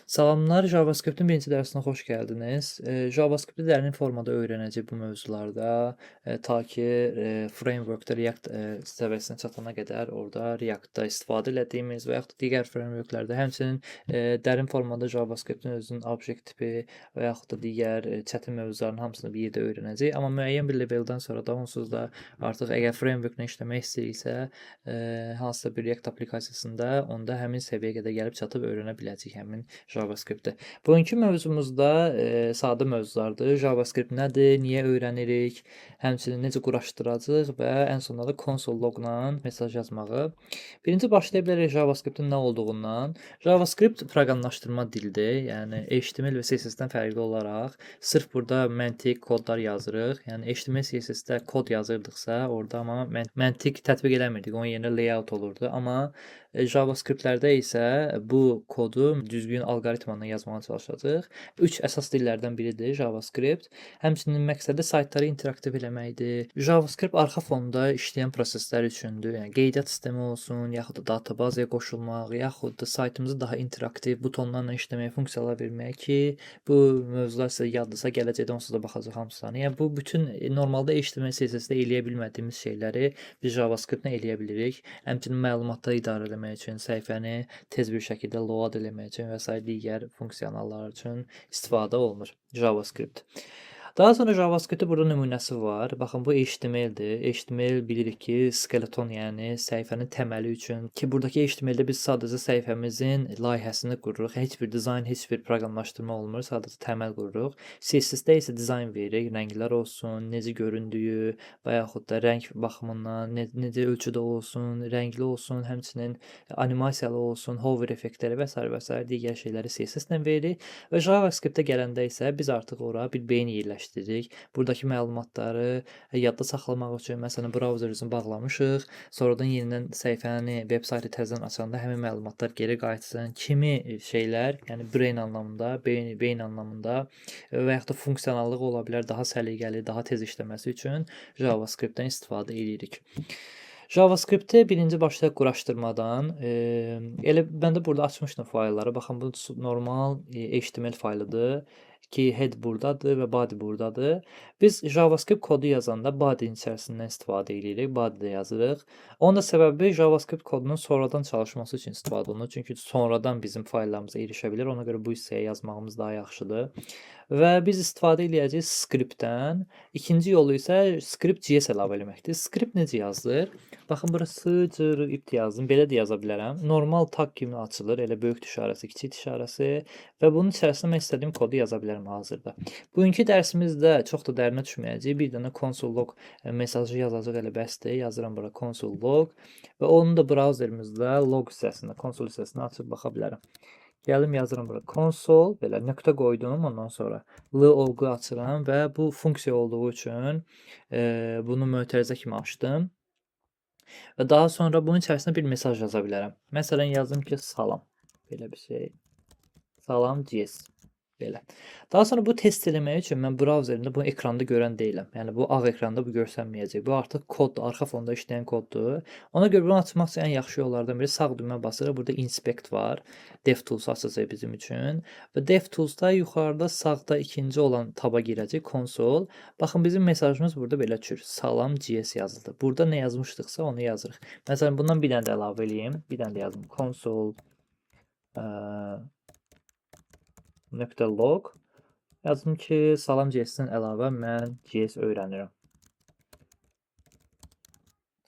Salamlar, JavaScript-in birinci dərsinə xoş gəldiniz. JavaScript-i dərin formada öyrənəcəyik bu mövzularda, ta ki framework-da React səviyyəsinə çatana qədər orada React-da istifadə elədiyimiz və yaxud da digər framework-lərdə, həmçinin dərin formada JavaScript-in özünün object tipi və yaxud da digər çətin mövzuların hamısını bir yerdə öyrənəcəyik. Amma müəyyən bir leveldən sonra da onsuz da artıq əgər framework-la işləmək istəyiriksə, hansısa bir React aplikasiyasında onda həmin səviyyəyə qədər gəlib çatıb öyrənə biləcəyik həmin JavaScript-i. Bugünkü mövzumuzda sadə mövzulardır. JavaScript nədir, niyə öyrənirik, həmçinin necə quraşdıracağıq və ən sonunda da console log-la mesaj yazmağı. Birinci başlaya bilərik JavaScript-in nə olduğundan. JavaScript proqramlaşdırma dilidir. Yəni HTML və CSS-dən fərqli olaraq sırf burada məntiq kodlar yazırıq. Yəni HTML, CSS-də kod yazırdıqsa, orada amma məntiq tətbiq eləmirdik. Onun yerinə layout olurdu. Amma JavaScript-lərdə isə bu kodu düzgün alqoritmanla yazmağa çalışacağıq. 3 əsas dillərdən biridir JavaScript. Həmçinin məqsədi saytları interaktiv eləməkdir. JavaScript arxa fonda işləyən proseslər üçündür. Yəni qeydiyyat sistemi olsun, yaxud da databazaya qoşulmaq, yaxud da saytımızı daha interaktiv butonlarla işləməyə, funksiyalar verməyə ki, bu mövzular sizə yaddırsa, gələcəkdə onsuz da baxacaq hamısına. Yəni bu bütün normalda HTML, CSS-də eləyə bilmədiyimiz şeyləri biz JavaScript-lə eləyə bilirik. Həmçinin məlumatları idarə eləmək üçün, səhifəni tez bir şəkildə load eləmək üçün və sair digər funksionallar üçün istifadə olunur JavaScript. Daha sonra JavaScript-də burada nümunəsi var. Baxın, bu HTML-dir. HTML bilirik ki, skeleton, yəni səhifənin təməli üçün ki, buradakı HTML-də biz sadəcə səhifəmizin layihəsini qururuq. Heç bir dizayn, heç bir proqramlaşdırma olmur. Sadəcə təməl qururuq. CSS-də isə dizayn veririk. Rənglər olsun, necə göründüyü və yaxud da rəng baxımından necə ölçüdə olsun, rəngli olsun, həmçinin animasiyalı olsun, hover effektləri və sair və sair digər şeyləri CSS-lə veririk və JavaScript-ə gələndə isə biz artıq ora bir beyin yerləşdiririk. Buradakı məlumatları yadda saxlamaq üçün, məsələn, browserimizi bağlamışıq, sonradan yenidən səhifəni, veb saytı təzədən açanda həmin məlumatlar geri qayıtsın kimi şeylər, yəni brain anlamında, beyin anlamında və yaxud da funksionallıq ola bilər, daha səliqəli, daha tez işləməsi üçün JavaScript-dən istifadə edirik. JavaScript-i birinci başlayaq quraşdırmadan. Elə mən də burada açmışdım faylları. Baxın, bu normal HTML faylıdır ki, head buradadır və body buradadır. Biz JavaScript kodu yazanda body-nin içərisindən istifadə edirik, body-də yazırıq. Onun da səbəbi JavaScript kodunun sonradan çalışması üçün istifadə olunur. Çünki sonradan bizim fayllarımıza erişə bilər. Ona görə bu hissəyə yazmağımız daha yaxşıdır. Və biz istifadə eləyəcəyik script-dən. İkinci yolu isə script.js əlavə eləməkdir. Script necə yazılır? Baxın, bura script yazdım. Belə də yaza bilərəm. Normal tag kimi açılır. Elə böyük işarəsi, kiçik işarəsi və bunun içərisinə mən istədiyim kodu yaza bilərəm hazırda. Bugünkü dərsimizdə çox da dərinə düşməyəcəyik. Bir dənə console log mesajı yazacaq, elə bəsdir. Yazıram bura console log və onu da browserimizdə log hissəsində, konsol hissəsində açıb baxa bilərəm. Gəlim yazıram bura console, belə nöqtə qoydum, ondan sonra log açıram və bu funksiya olduğu üçün bunu mötərizə kimi açdım. Və daha sonra bunun içərisinə bir mesaj yaza bilərəm. Məsələn, yazdım ki, salam. Belə bir şey. Salam JS. Belə. Daha sonra bu test eləmək üçün mən browserimdə bunu ekranda görən deyiləm. Yəni bu ağ ekranda bu görsənməyəcək. Bu artıq koddur, arxa fonda işləyən koddur. Ona görə bunu açmaq üçün ən yaxşı yollardan biri sağ düymə basırıq. Burada inspect var. DevTools açacaq bizim üçün. Və DevTools'da yuxarıda sağda ikinci olan taba girəcək, console. Baxın, bizim mesajımız burada belə düşür. Salam JS yazıldı. Burada nə yazmışdıqsa onu yazırıq. Məsələn, bundan bir dənə də əlavə eləyim. Bir dənə də yazım. Console nöqtə log yazdım ki, salam JS-dən əlavə mən JS öyrənirəm.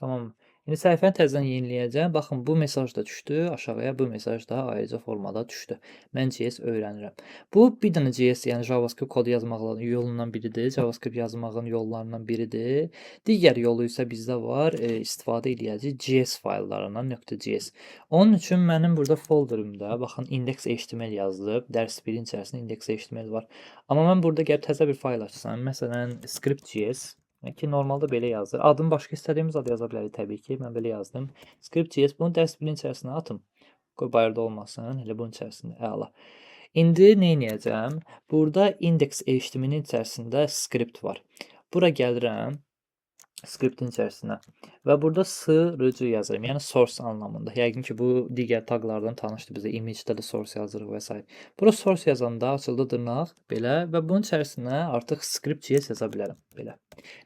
Tamam. İndi səhifəni təzədən yeniləyəcəm. Baxın, bu mesaj da düşdü. Aşağıya bu mesaj da ayrıca formada düşdü. Mən JS öyrənirəm. Bu bir dənə JS, yəni JavaScript kodu yazmağın yolundan biridir. JavaScript yazmağın yollarından biridir. Digər yolu isə bizdə var. İstifadə eləyəcəyik JS fayllarından .js. Onun üçün mənim burada folderimdə, baxın, index.html yazılıb. Dərs 1-in içərisində index.html var. Amma mən burada gəlib təzə bir fayl açsam, məsələn, script.js ki, normalda belə yazılır. Adını başqa istədiyimiz adı yaza bilərik təbii ki. Mən belə yazdım. Script.js, bunu dərs 1-in içərisinə atım. Qoy bayırda olmasın. Elə bunun içərisində. Əla. İndi nə edəcəm? Burada index.html-in içərisində script var. Bura gəlirəm. Scriptin içərisinə və burada src yazıram, yəni source anlamında. Yəqin ki, bu digər taqlardan tanışdır bizə. Image-də də source yazırıq və s. Bura source yazanda açıldı dırnaq belə və bunun içərisinə artıq script.js yaza bilərəm belə.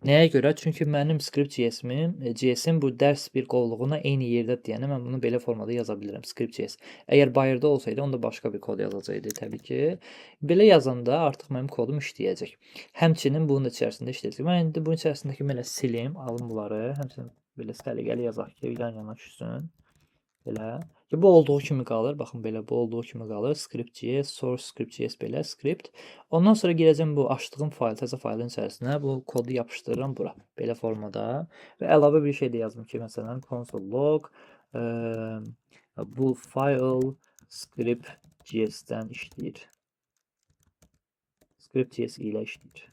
Nəyə görə? Çünki mənim script.js-im, JS-im bu dərs bir qovluğuna eyni yerdə deyənə mən bunu belə formada yaza bilirəm script.js. Əgər bayırda olsaydı, onda başqa bir kod yazacaqdı təbii ki. Belə yazanda artıq mənim kodum işləyəcək. Həmçinin bunun da içərisində işləyəcək. Mən indi bunun içərisindəki belə silim, alım bunları. Həmçinin belə səliqəli yazaq ki, yan yana düşsün. Belə. Ki, bu olduğu kimi qalır. Baxın belə bu olduğu kimi qalır. Script.js, source script.js belə script. Ondan sonra girəcəm bu açdığım fayl, təzə faylın içərisinə bu kodu yapışdırıram bura. Belə formada. Və əlavə bir şey də yazdım ki, məsələn console log bu fayl script.js-dən işləyir. Script.js ilə işləyir.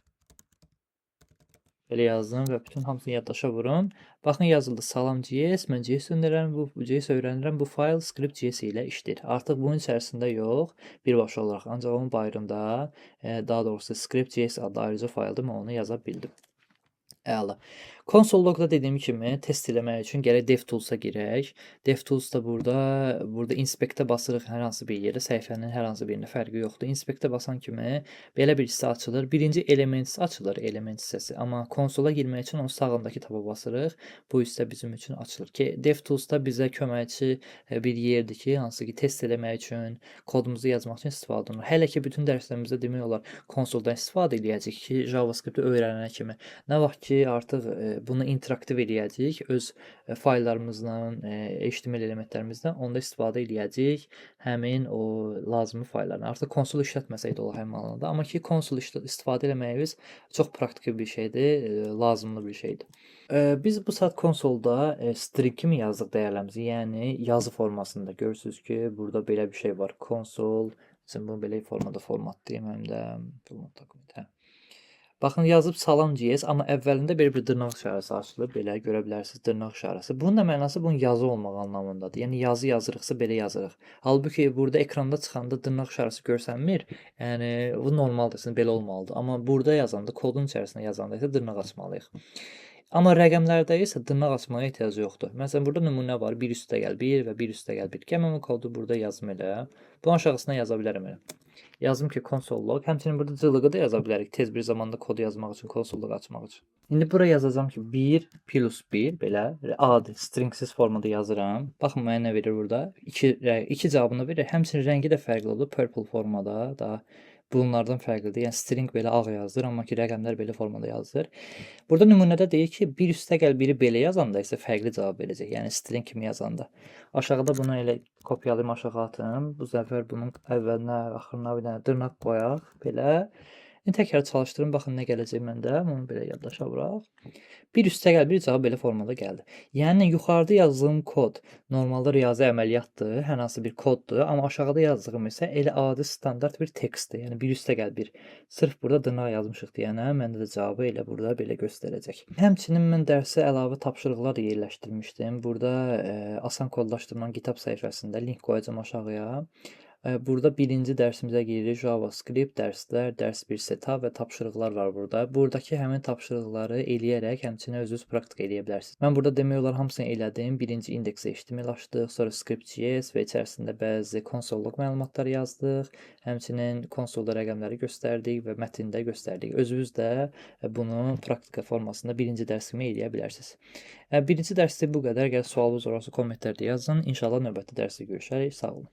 Belə yazdım və bütün hamısını yaddaşa vurun. Baxın yazıldı salam JS, mən JS öyrənirəm, bu JS öyrənirəm. Bu fayl script.js ilə işləyir. Artıq bunun içərisində yox, birbaşa olaraq, ancaq onun bayırında, daha doğrusu script.js adlı ayrıca faylda mən onu yaza bildim. Əla. Console logda dediyim kimi test eləmək üçün gərək DevTools-a girək. DevTools-da burada inspect-ə basırıq hər hansı bir yerə, səhifənin hər hansı birində fərqi yoxdur. Inspect-ə basan kimi belə bir hissə açılır. Birinci elements açılır, element hissəsi. Amma konsola girmək üçün onun sağındakı taba basırıq. Bu hissə bizim üçün açılır ki, DevTools-da bizə köməkçi bir yerdir ki, hansı ki test eləmək üçün, kodumuzu yazmaq üçün istifadə olunur. Hələ ki bütün dərslərimizdə demək olar konsoldan istifadə eləyəcəyik ki, JavaScript-i öyrənənə kimi. Nə vaxt ki artıq bunu interaktiv eləyəcəyik öz fayllarımızla, HTML elementlərimizlə, onda istifadə eləyəcəyik həmin o lazımi fayllardan. Artıq konsol işlətməsək də olar həmin manada. Amma ki konsol istifadə eləməyimiz çox praktiki bir şeydir, lazımlı bir şeydir. Biz bu saat konsolda string kimi yazdıq dəyərlərimizi, yəni yazı formasında. Görürsüz ki, burada belə bir şey var. Konsol, məsələn bunu belə formada formatlayım həm də format dokument, hə. Baxın yazıb salam JS, amma əvvəlində belə bir dırnaq işarəsi açılıb, belə görə bilərsiniz dırnaq işarəsi. Bunun da mənası bunun yazı olmağı anlamındadır. Yəni yazı yazırıqsa belə yazırıq. Halbuki burada ekranda çıxanda dırnaq işarəsi görsənmir. Yəni bu normaldır, əslində belə olmalıdır. Amma burada yazanda, kodun içərisində yazanda isə dırnaq açmalıyıq. Amma rəqəmlərdə isə dırnaq açmağa ehtiyac yoxdur. Məsələn, burada nümunə var. 1 üstə gəl 1 və 1 üstə gəl 1. Gəl mən bu kodu burada yazım elə. Bunun aşağısına yaza bilərəm elə. Yazım ki console log. Həmçinin burada cılığı da yaza bilərik. Tez bir zamanda kodu yazmaq üçün, console log açmaq üçün. İndi bura yazacağam ki 1 plus 1 belə adi stringsiz formada yazıram. Baxın mənə nə verir burada? 2 cavabını verir. Həmçinin rəngi də fərqli olur. Purple formada daha bunlardan fərqlidir. Yəni string belə ağ yazılır, amma ki rəqəmlər belə formada yazılır. Burada nümunədə deyir ki, 1 üstə gəl 1-i belə yazanda isə fərqli cavab verəcək. Yəni string kimi yazanda. Aşağıda bunu elə kopyalayım, aşağı atım. Bu səfər bunun əvvəlinə, axırına bir dənə dırnaq qoyaq belə. İndi təkrar çalışdırım, baxın nə gələcək məndə. Bunu belə yaddaşa vuraq. 1 üstə gəl 1 cavab belə formada gəldi. Yəni yuxarıda yazdığım kod normalda riyazi əməliyyatdır, hər hansı bir koddur, amma aşağıda yazdığım isə elə adi standart bir tekstdir. Yəni 1 üstə gəl 1. Sırf burada dırnaq yazmışıq deyənə məndə də cavabı elə burada belə göstərəcək. Həmçinin mən dərsə əlavə tapşırıqlar da yerləşdirmişdim. Burada asan kodlaşdırmanın GitHub səhifəsində link qoyacağam aşağıya. Burada birinci dərsimizə giririk. JavaScript dərslər, dərs 1 setup və tapşırıqlar var burada. Buradakı həmin tapşırıqları eləyərək həmçinin özünüz praktika eləyə bilərsiniz. Mən burada demək olar hamısını elədim. Birinci index HTML açdıq, sonra script.js və içərisində bəzi console log məlumatları yazdıq. Həmçinin konsolda rəqəmləri göstərdik və mətndə göstərdik. Özünüz də bunu praktika formasında birinci dərs kimi eləyə bilərsiniz. Birinci dərsdə bu qədər. Əgər sualınız olarsa kommentlərdə yazın. İnşallah növbəti dərsdə görüşərik. Sağ olun.